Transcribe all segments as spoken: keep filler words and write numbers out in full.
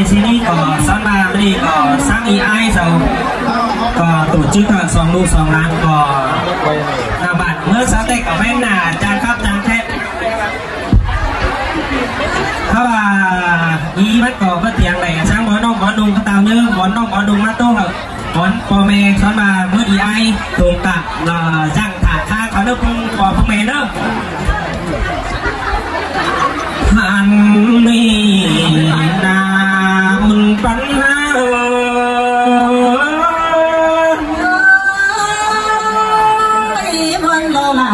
Sini ko saw'n ba, mani ko sang i ai saw ko tổ chức สอง ลูก สอง หลาน ko หน้าบ้านเมืองสาวแต๊ก ก็แม่นหน้าจางครับจางแต๊ก เพราะว่าอีมันก็บ่เตียงไหน สร้างหมอน้องหมอนุ่งก็ตามเด้อ หมอน้องหมอนุ่งมาโต้ หมอนป้อแม่สอนว่ามื้ออีอ้ายตรงกับ เอ่อ ย่างถาดข้างเขาเด้อ พวกป้อพวกแม่เด้อ หันนี่นาบุญปันหา เอ้ย มันละลา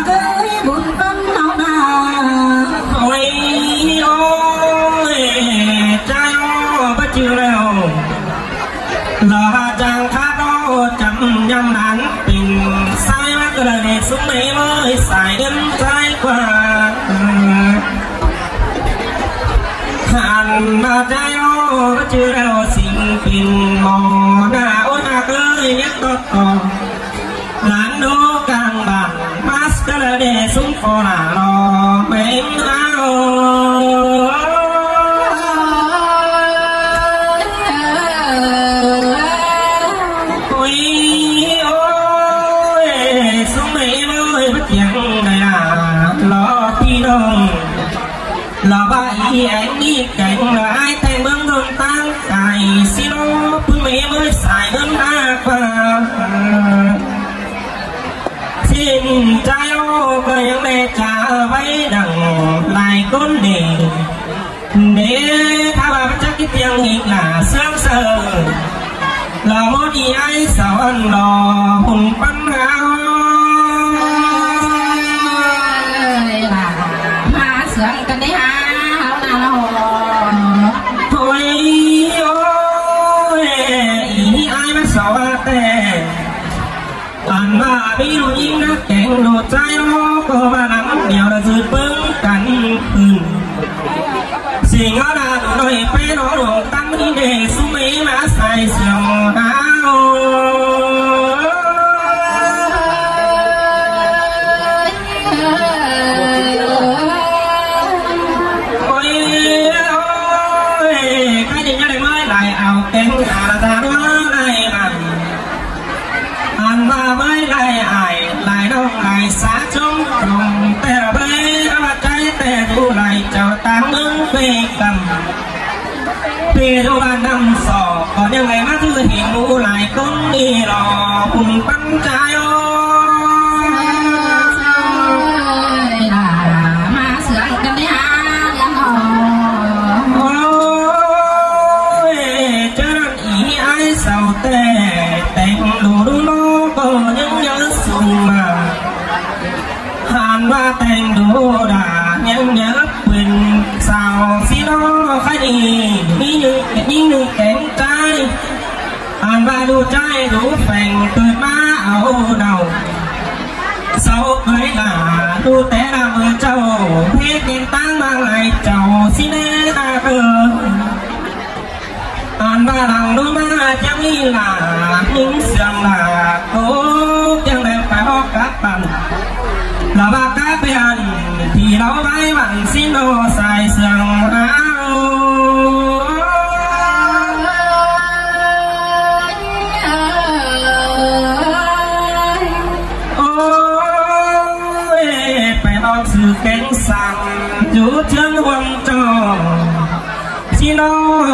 เอ้ย บุญปันเฮานา โอ้ย โอ้ย ใจโอ้ บ่จื้อแล้ว ลอจางคาดโอจำยำหลานปิ่น สายมากระเดสุเมยเมยสายเดินสายกว่า หันมาใจโอจือเราสิงปิ่นหมอหน้าโอหน้าเกยเย็บต่อต่อ หลานดูกลางบ้าน มาสกะละเดสุงโคลาลอเมงเอา โอ้ย โอ้ย สุงเมยเมยบ่เตียงได้ล่ะ ลอพี่น้อง ลอบ่าอีแองนี่แกงลออ้ายแทงเมืองดงตั้งไก่สิโล พึ่งเมยเมยสายเมืองหน้าฟ้า สิ้นใจโอ้ก็ยังแม่จ๋าไว้ดังหลายคนเด เด ถ้าว่ามันจะคิดเพียงอีกหน้าเสื่อมเสริม ลอมดอีไอสอนลอหุ่นปัญหา เอ้ย มาเสื่อมกันได้หาเฮานาละหอ โอ้ย โอ้ย อีไอมาสอนแต่ อันว่ามีลูกยิงนักแข่งลูกชายโลก็ว่าหลังเดียวละสืบเบิ่งกันขึ้น สิ่งเอาดาหน่อยไปรอหลวงตั้งนี่เดสุเมมาใส่เสียงหาว โอ้ย โอ้ย ใครจะยังได้เมื่อไหร่เอาแข่งอาราธนาได้บ้าง อันว่าไม่ได้อายหลายน้องหลายสาจงตรงแต่ละเบยเอาใจแต่ดูหลายเจ้าต่างเมืองเปกำ ปีดูบ้านนำสอบก็ยังไงมาถือหินมูหลายคนนี่หรอคุณปัญจายโอ มาเสืองกันได้หาเรื่องหอ โอ้ย เจ้า อีไอเศร้าแต่แต่งดูดูโลก็ยังเยอะสูงมา หันว่าแต่งดูด่ายังเยอะเป็นสาวสิโลใครดีมีหนึ่งยิ่งหนึ่งแข็งใจ หันว่าดูใจดูแฝงตื่นมาเอาเดา เศร้าเคยด่าดูแต่ละมือเจ้าเพศเก่งตั้งมาหลายเจ้าสิแน่นาเกิน อันว่าหลังดูมาจังลีลานิ่งเสียงลาโกจังแดงไปฮอกกลับปันละว่ากลับไปอันที่เราไว้วันสิโนสายเสียงเอา โอ้ย ไปออกสื่อแกงสั่งอยู่เชิงห่วงจอ สิโน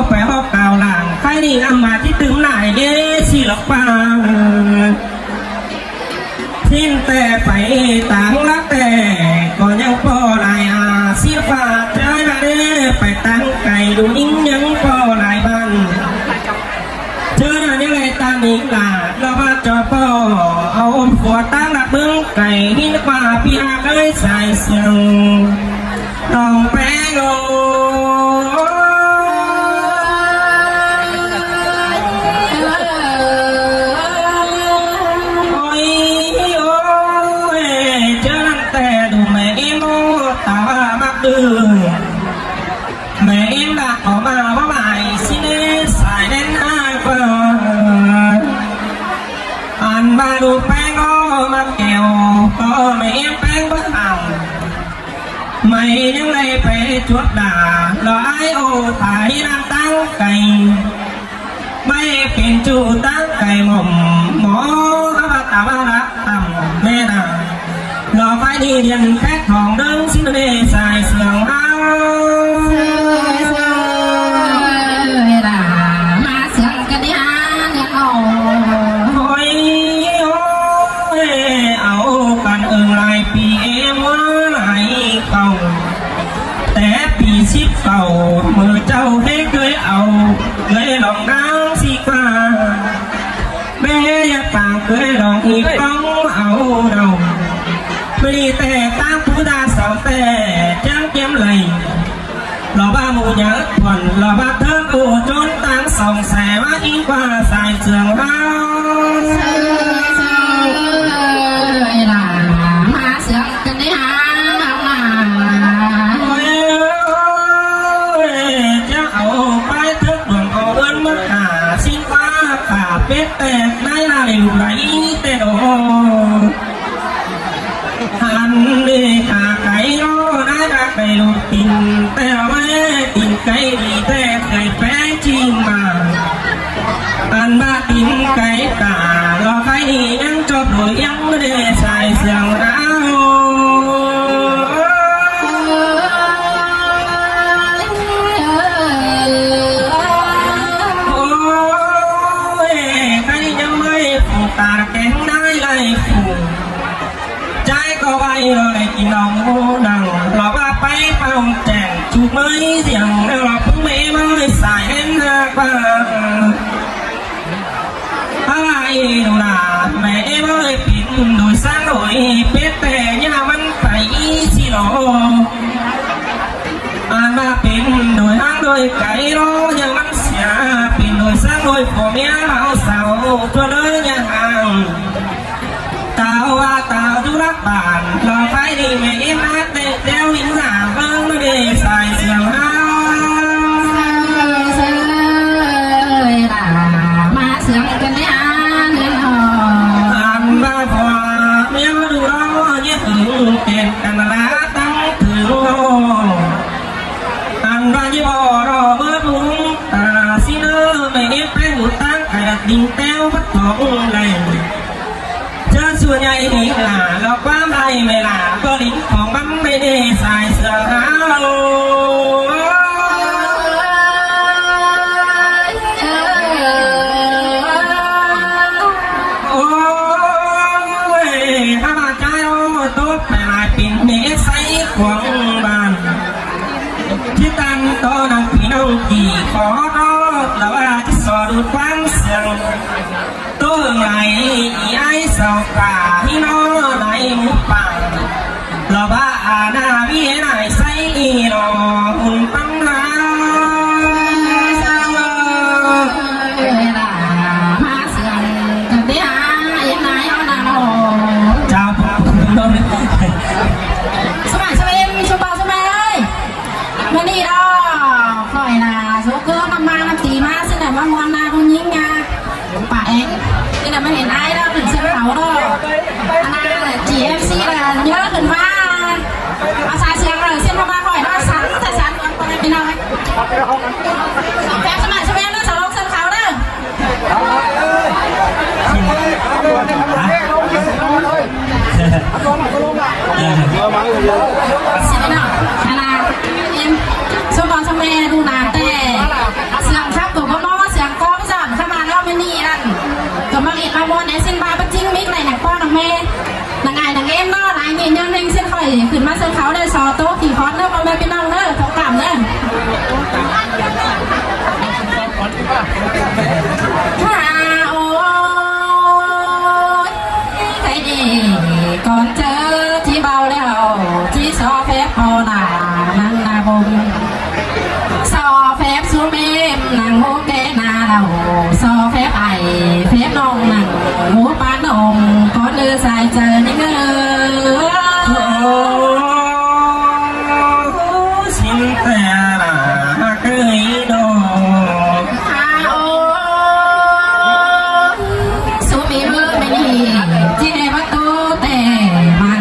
ไปฮอกกาวหลังใครนี่อำมาที่ตึงหลายเด้สิหลอกปัง ทิ้นแต่ไปต่างละแต่ก็ยังปอหลายอาสิฟ้าเจอละเด้ไปต่างไกลดูนิ่งยังปอหลายบ้าน เจอหน้านี่เลยตาหนิงหลาดเราว่าจอปอเอาอมผัวตั้งหลักเมืองไก่หินกว่าพี่อาเคยสายเสียงน้องแป้งโอ้ โอ้ย โอ้ย เจอตั้งแต่ดูแม่เอ็มโอตาว่ามักดื้อ แม่เอ็มดักออกมาว่าหมายสิเนสายแดนห้าเปิด อันมาดูแป้งก็มาแก้ว ก็แม่เอ็มแป้งเบิ่งเอา ไม่ ယင်းလႆႈပႄႉၸွပ်ႈလႃႈ လေႃႇဢၢႆႈဢူဝ်း ၽၢႆႇလၢင်းတၢင်းၵႆ မႆႈပဵၼ်ၸူႉတၢင်းၵႆမွမ် မေႃႁဝ်းဝႃႈ တႃႇဝႃႈလၵ်းတမ်ႇမႄႈၼႃႇ လေႃႇၽၢႆႇလီလဵၼ်ႈၽႅတ်ႈ ထွင်ႇတိူင်းသိုဝ်ႈၼႄ သၢႆသိူင်ႁဝ်း မႃးသိူင်ၵၼ်ယၢမ်းၼႆႉဢေႃႈ ႁူၺ်း ဢူၺ်း ဢဝ်ၵၼ်ဢိူင်ႇလၢႆပီ ဢေႇ ဝႃႈလၢႆၵဝ်ႇ တႄႇပီသိပ်းၵဝ်ႈ မိူဝ်ႈၸဝ်ႈႁဵတ်းၵွႆးဢဝ် ၵွႆးလွင်ႈၼၢင်းသီႇၵႂႃႇ မႄႈယႃႉပၢင်ၵွႆးလွင်ႈဢီႈပွင်ဢဝ်ၼေႃႈ ပရိသတ်ႈတၢင်းပုတ်ႉထသၢဝ်းတႄႉ ၸၢင်ႈၵဵမ်းလႆႈ လေႃႇဝႃႈမူႇယႂ်ႇထွၼ် လေႃႇဝႃႈထိူၵ်ႈဢူႈၸူၼ် တၢင်းသွင်သႄႇဝႃႈ ဢိင်ၵႂႃႇသၢႆသိူင်ႁဝ်း သႂ်ႇသႂ်ႇလႃႈ မႃးသိူင်ၵၼ်လႄႈ ဢႃႈ ဢူၺ်း ၸၢင်ႈဢဝ်ပၢႆးထိူၵ်ႈ လွင်ႈဢဝ်ဢိူၼ်းမႃးၶႃႈ သိၼ်ႈဝႃႈၶႃႈ ပဵတ်းတႅၵ်ႇ ၼၢႆးၼႃႈလႄႈ လူႇလႆတႄႉၼေႃႈ။ ႁၼ်လႄႈ ၶႃႈၵႆႇၼေႃႈ ၼၢႆးၶႃႈၵႆႇလူႇတိၼ် တႄႉဝႃႈ တိၼ်ၵႆႇလီတႄႉ ၵႆႇပႅင်းၸိုင်ႈမႃး ဢၼ်ဝႃႈတိၼ်ၵႆႇတႃႇ လေႃႇၵႆႇၼီႈ ယင်းၸွပ်ႈလူၺ်ႈ ယင်းမႃးလႄႈ သၢႆသိူင်ႁဝ်း ဢူၺ်း ၵႆႇယင်းမႃး ၽူႈတႃႇၵႅင်ၼၢႆး လႆႈၽူႈ ၸၢႆးၵေႃႈဝႃႈ ဢီႈလေႃႈ လႆႈၵိၼ်ၼွင်ႉၼင်ႇ လေႃႈဝႃႈ ပႆၽဝ်ႇၸႅင်ႈ ထုၵ်ႇမႆႈသဵင် လေႃႈၽုင်းမႄႈမႃး သၢႆႁႅၼ်းႁၢၵ်ႈဝႃႈ ဢၢႆႈလူႇလႃႇ မႄႈမႃး ပိၼ်ႇလူၺ်ႈသၢင်ႈလူၺ်ႈ ပဵတ်းတႄႉ ၺႃးမၼ်းပႆႇသီႈလေႃႈ ဢၼ်ဝႃႈ ပိၼ်ႇလူၺ်ႈႁၢင်ႈလူၺ်ႈၵႆလေႃႈ ၺႃးမၼ်းသႂ်ႇ ပိၼ်ႇလူၺ်ႈသၢင်ႈလူၺ်ႈ ပေႃႈမႄႈႁဝ်းသၢဝ် ၸူဝ်ႈလူၺ်ႈၺႃးႁၢင်ႈ တႃႇဝႃႈ တႃႇတူႉလၵ်းပၢၼ်ႇ လေႃႇၽႆးလီ မႄႈဢိတ်းဢတ်း တႄႇတႄႇဝိၼ်ႇၼႃႇ မိူင်းမႃးလႄႈ သၢႆသိူင်ႁဝ်း သၢႆသိူင် ဢိူဝ်ႈ လႃႈ မႃးသိူင်ၵၼ်လႄႈ ဢၼ်ၼၼ်ႉၼေႃႈ ဢၼ်ဝႃႈ ၽူႈမႄႈမႃးလူႇလေႃး ယိုတ်းဢိုတ်း ပဵၼ်ၵၼ်လႃႈ တင်းထိုင်ၼေႃႈ ဢၼ်ဝႃႈ ယိုတ်းဢေႃႈ လေႃႇမိူဝ်းလူင် တႃႇသီႇၼိူဝ် မႄႈဢိတ်းပႄး ႁူႉတၢင်း ၵႃႈလိၼ်တႅဝ်း ပတ်းထွင်ႇလႆႈ ၸိူဝ်းသူၺ်ႇယႂ်ႇၼႆႉလႃႇ လႄႈ ၵႂၢမ်းႁႆႈမႄႈလႃႇ ပေႃးလိၼ်ၶွင်မၼ်း မႄႈၼႆႉ သၢႆသိူင်ႁဝ်း။ ဢူၺ်း ၶႃႈမႃးၸၢႆးဢူၺ်း တူၵ်းပႆႇလၢႆပိၼ်ႇ မႄႈသႂ်ၶွင်ဝၢၼ်ႈ တီႈတၼ်းတေႃႇၼင်ႇပီႈၼွင်ႉ တီႈၶေႃႈတေႃႇ လႄႈဝႃႈ တီႈသေႃႇလူႇၵႂၢမ်းသဵင် တူၺ်းလႆႈ ဢီႈဢၢႆႈသဝ်ၵႃႈ ႁိၼ်ႁေႃလႆႈမူႇပၢင်ႇ လႄႈဝႃႈ ဢႃႇၼႃႇဝိၼႆႉ သႂ်ဢီႈလေႃႇ ဢုၼ်ႇပၼ်ႁႃ သဝ် ဢိူဝ်ႈ လႃႈ မႃးသိူင်ႇၵၼ်တႄႉ ဢႃႈ ဢၢႆႈၼၢႆးႁဝ်းၼၼ်ႉၼေႃႈ ၸဝ်ႈ သူမႃး သူမႃး သူမႃး ဢိူၺ်း မိူဝ်ႈၼီႈၼေႃႈ ၶွႆႈၼႃႇ သူၵေႃႈ ၵမ်ႈၼမ် မႃးတီႈမႃး သိုဝ်ႈၼႃႇ မႃးမွၼ်းၼႃႈ ၽူႈယိင်းၼႃႇ ပႃႇဢႅင်ႇ သိုဝ်ႈၼႃႇ မႃးႁဵၼ်းဢၢႆႈၼေႃႈ ၶိုၼ်းသိုဝ်ႈၶဝ်ႈၼေႃႈ ဢၼ်ၼၼ်ႉ ၸီႇဢႅမ်ႇသီႇ ၼႃႇ ယႂ်ႇၶိုၼ်ႈမႃး ဢဝ်သၢႆသိူင်ႇၼေႃႈ သိုဝ်ႈၶဝ်ႈမႃး ၶွႆႈၼေႃႈ သၢႆ သၢႆ သၢႆ ၵွၼ်ႇ ၵွၼ်ႇ ပီႈၼွင်ႉဢိူၺ်း သၢႆ သၢႆ သၢႆ သၢႆ ၼေႃႈ သၢႆ ၶဝ်ႈၼေႃႈ သူၵေႃႈ သူမႄႈ လူၼႃႇတႄႉ သဵင်ၶပ်း ၵူႈၵေႃႉၼေႃႈ သဵင်ၵေႃႈ ၸၢင်ႈၶဝ်ႈမႃးၼေႃႈ မိူဝ်ႈၼီႈၼၼ်ႉ ၵေႃႈမႃးဢိတ်ႇမႃးမူၼ်ႈ ၼႂ်းသဵၼ်ႈပႃး ပႃးၸိင်ႇမိၵ်ႈ ၼႆၼင်ႇပေႃႈၼင်ႇမႄႈ ၼင်ႇငၢႆႈၼင်ႇဢဵၼ်ၼေႃႈ လၢႆးၼႆႉ ယင်းၼႅင်ႈသဵင်ႈ ၶွႆႈၶိုၼ်ႈမႃးသဵင်ႈၶဝ်ႈ လႆႈသေႃႇတူဝ်ၶီႇၶွၼ်ႇၼေႃႈ ပေႃႈမႄႈပီႈၼွင်ႉၼေႃႈ ထုၵ်ႇၵၢမ်ႇၼေႃႈ။ ၶႃႈဢူၺ်း ၶႂ်ႈၼႄၵွၼ်ႇၸိူဝ်း တီႈဝႃႈလႄႈ တီႈသေႃႇၽႅပ်ႉပေႃႈၼႃႇ ၼင်ႇၼႃႈႁူမ်ႈ သေႃႇၽႅပ်ႉသူမႄႈ ၼင်ႇႁူမ်ႈၵႄႈၼႃႈလဝ်ႈ သေႃႇၽႅပ်ႉဢၢႆႈ ၽႅပ်ႉၼွင်ႉ ၼင်ႇႁူမ်ႈပၢၼ်ဢွင်ႇ ၵွၼ်ႇၼိူဝ်သၢႆၸႂ်ၼိုင်ႈဢိူဝ်ႈ။ ဢူဝ်း သိၼ်တႄႉလႃႈ ႁၵ်ႉဢိူၺ်းၼေႃႈ။ ဢႃႈ ဢူဝ်း သူမီးမိူဝ်ႈမႃးၼႆႉ ၸႂ်ဝႃႈတူဝ်တႄႉ မၢင်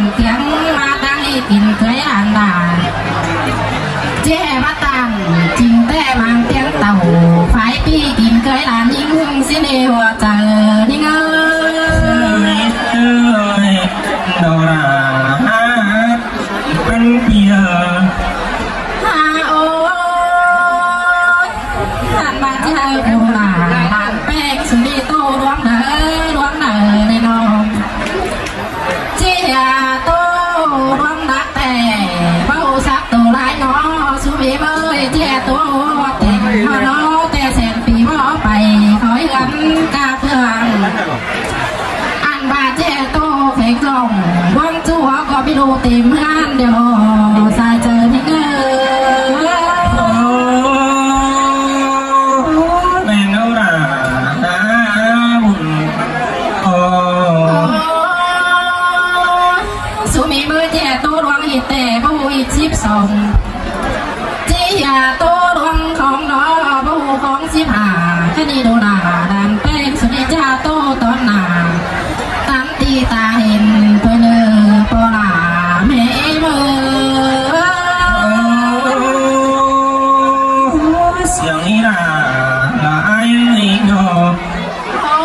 ၵျၢင်ႉမႃး တၢင်းဢီးၵိၼ်ၵွႆးဢၼ်တႃႉ จิงแต่บางเตียงเต่า ฝ่ายปี้กิ๋นเกยหลานยิง สิเนหัวใจนิงเอ้ย เอ้ย โนรา ฮัก เป็นเปีย ฮาโอ้ย ท่านมาเจอผู้หลาน หลานแป้งสุริโตดวงเนอ ดวงเนอในน้อง เจียโตดวงดักแต่ เบ้าสักโตหลายหนอ สุมีเบยเจียโตแต่งหนอ แต่แสนปีบ่ไป ขอให้เอิ้นกาเฟือง อันว่าเจียโตเข็งลง ดวงจั่วก็ไม่รู้เต็มเฮือนเดียว สายเจอนี่เด้อ โอ้ แม่นโนรา บุญ โอ้ สุมีเบยเจียโตดวงอีแต่บ่ฮู้อีสิบสอง เจียโตดวงของหนอ บ่ฮู้ของสิบห้า แค่นี้ดูหน้าด่านแป้งสุริยาโตตอนหน้า ตันตีตาเห็นไปเนอปอหน้าแม่เบย เสียงอีหล่าหลายดอก โอ้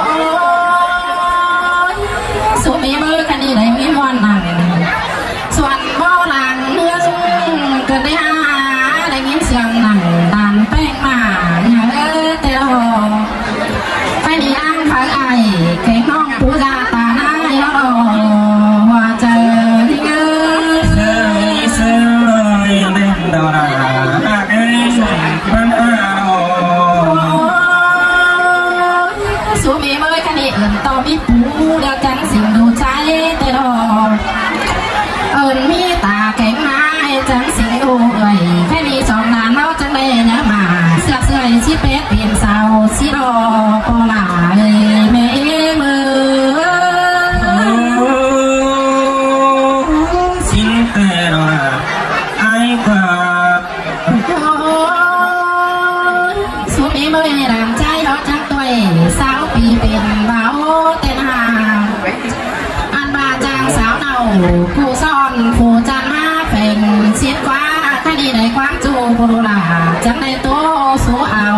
ย สุมีเบยคันนี้ได้มีม่วนนั่น ส่วนบ่หลังเมืองเกิดได้หา ได้ยินเสียงนั่นด่านแป้งมา อย่าเออแต่รอ ไปดีอ้างเขาไอ้ แกงน้องปูยาตาหน้าอย่ารอ หัวใจเอ้ย เสียงเสียงเลยแม่นดอรา หากไอ้ สุมีเมยคันนี้เอิ้นต่อมีปูแล้วจังสิงดูใจแต่ดอก เอิ้นมีตาแข็งไม้จังสิงดูเอ่ย แค่นี้สองนานเฮาจังได้เนื้อมา เสือกเสื่อยสิเป็ดเปลี่ยนเสาสิดอกปอหลายแม่เมย สิงแต่ดอกไอ้กว่า สุมีเมยให้หลานใจดอกจังตวย สาวปีเป็นเบาเต้นหา อันว่าจางสาวเนา ผู้ซ่อนผู้จันมาเป็นสิทธิ์กว่า คดีในความจูผู้ดูหลา จังในโตสูเอา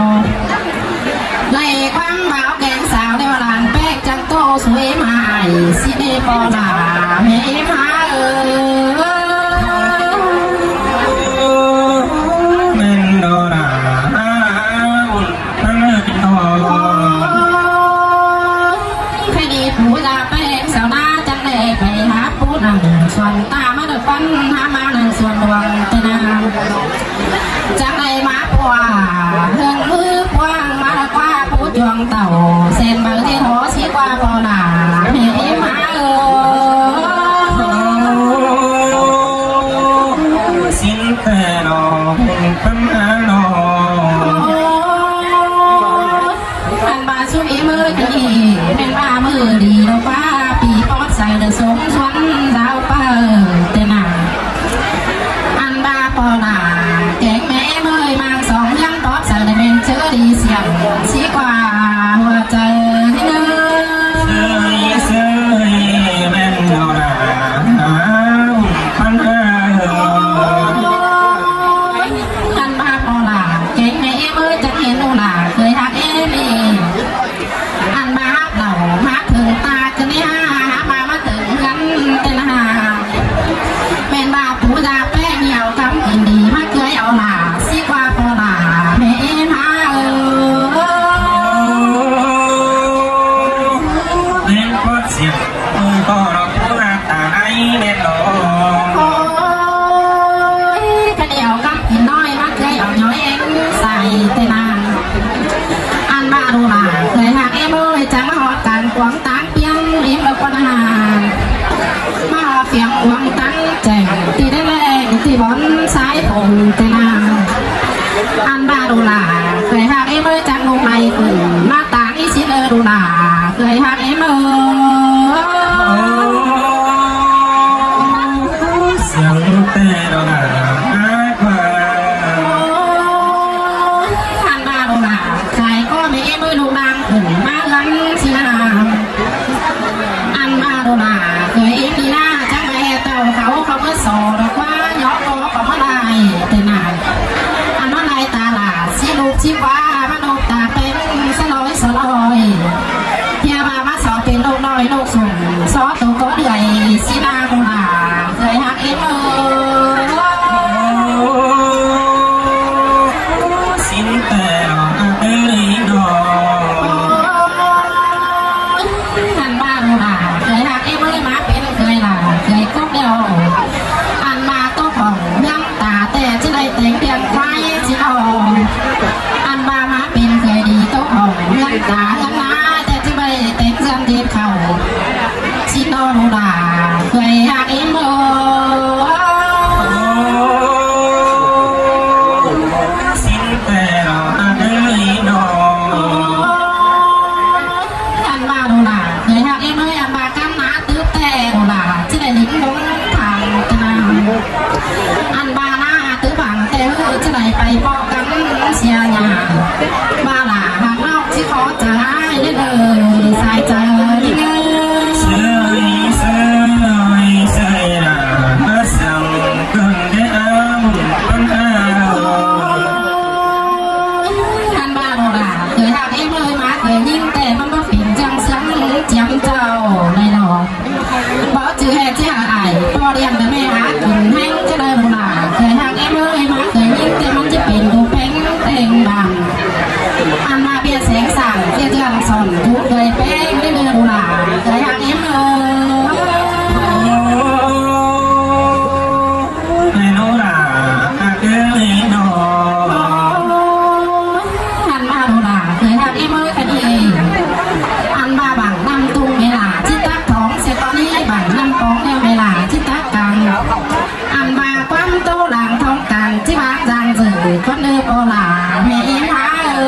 ในความเบาแกงสาวในวลานแป้งจังโตสูเอมาไอสิเดปอหลาแม่เอมาเออ แม่นดอหลา คดีปูยาแป้งสาวนาจังได้ไปหาปูนั่งส่วนตามาเดอปันหามานั่งส่วนดวงตะนาง จังได้มาปัวเฮืองมือปวางมาละกว่าปูจวงเต่าเส้นเบอร์ที่หอสีกว่าปอหลาแม่เอมาเออ สินแต่ดอกปัญหาดอก อันบาสุอีมือดีแม่นบามือดีดอกว่าปีปอดใส่เดือดสงสวนดาวเปิดแต่หนา อันบาปอหนาแกงแม่เมยมางสองยังปอดใส่เดือดเป็นเชื้อดีเสียงสีกว่าหัวใจเนอ เซยเซยแม่นดอกหนา อันบาปอหลาเก่งในเอเมอจังเห็นโอหลาเคยหักเอมี อันบาฮักเหล่าฮักถึงตาจะนี่ฮาหามามาถึงเงินเตนหา แม่นบาปูดาแป้งเหนียวกำกินดีมาเคยเอาหลาสิกว่าปอหลาแม่เอมาเออ เล่นปอดเสียง ต่อเราผู้รักตาไอ้แม่นดอก โอ้ย กะเดี่ยวกับกินน้อยมาเคยเอาย้อยเองใส่แต่นาง อันบาดูหลาเคยหักเอ้เมยจังมาหอดกลางขวางตางเปียงริมเมืองปนหา มาหอดเปียงขวางตังแจ่งที่ได้แรงที่บอนสายฝนแต่นาง อันบาดูหลาเคยหักเอ้เมยจังลงไหลขึ้นมาตางอีสิเนอดูหลาเคยหักเอ้เมย เสียงแต่ดูหลาหักมา อันบาดูหลาใครก็ไม่เอ้เมยลูกนางขึ้นมาลังสินาง อันมาดูหน้าเคยอีกทีหน้าจังแม่เต่าเขาเขาเมื่อสอดอกว่าย้อนคอเขามาได้แต่หน้า อันมาได้ สิว่ามาลูกตาเป็นสลอยสลอย เฮียว่ามาสอเป็นลูกน้อยลูกส่ง สอตัวก็เดือยสินาลูกหลา เดือยฮักเอ็มเอ้ย สินแต่ฮักเอ้ยดอก อันว่าลูกหลา เดือยฮักเอ็มเอ้ย มาเป็นเดือยหลา เดือยกบเดียว อันมาโตของเมืองตาแต่จะได้แต่งเตียงควายสิออก อันว่ามาเป็นเดือยดีโตของเมืองตาเมืองนาแต่จะได้แต่งเตียงเด็กเขา สินอลูกหลา เดือยฮักเอ็มเอ้ย สินแต่ฮักเอ้ยดอก อันว่าลูกหลา เดือยฮักเอ็มเอ้ย อันว่ากันหนาตึ๊บแต่ลูกหลา จะได้ลิ้นลงทางตา อันว่าหนาตึ๊บบังแต่เอ้ย จะได้ไปบอกกันเสียหยา ว่าหลาฮักนอกสิขอจะให้เด้อ สายใจเด้อ เสยเสยเสยหลา มาสั่งกันเด้อ อันว่าลูกหลา เดือยฮักเอ็มเอ้ย มาเดือยยิงแต่มันบ่เป็นจังสังเจียมเจ้าแน่นอน บ่จื้อแห่เสียอาย พ่อเลี้ยงแต่แม่หากินแห้งจะได้ลูกหลา เดือยฮักเอ็มเอ้ย มาเดือยยิงแต่มันจะเป็นดูแป้งแต่งบาง อันมาเปียแสงสางเปียเทืองสอนทุกเดือยแป้งได้เดือยลูกหลา เดือยฮักเอ็มเอ้ย แม่ลูกหลาฮักเอ้ยดอก อันว่าลูกหลา เดือยฮักเอ็มเอ้ย กันเอง อันว่าบังน้ำตุงเวลาจิตตักทองเสร็จตอนนี้บังน้ำปองแล้วเวลาจิตตักกลาง อันว่าความโตหลังทองกลางที่วางจางเสือคนเดินโอหลาแม่เอ็มหาเอ้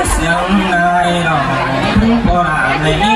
ย เสียงไงหรอ โอหลาแม่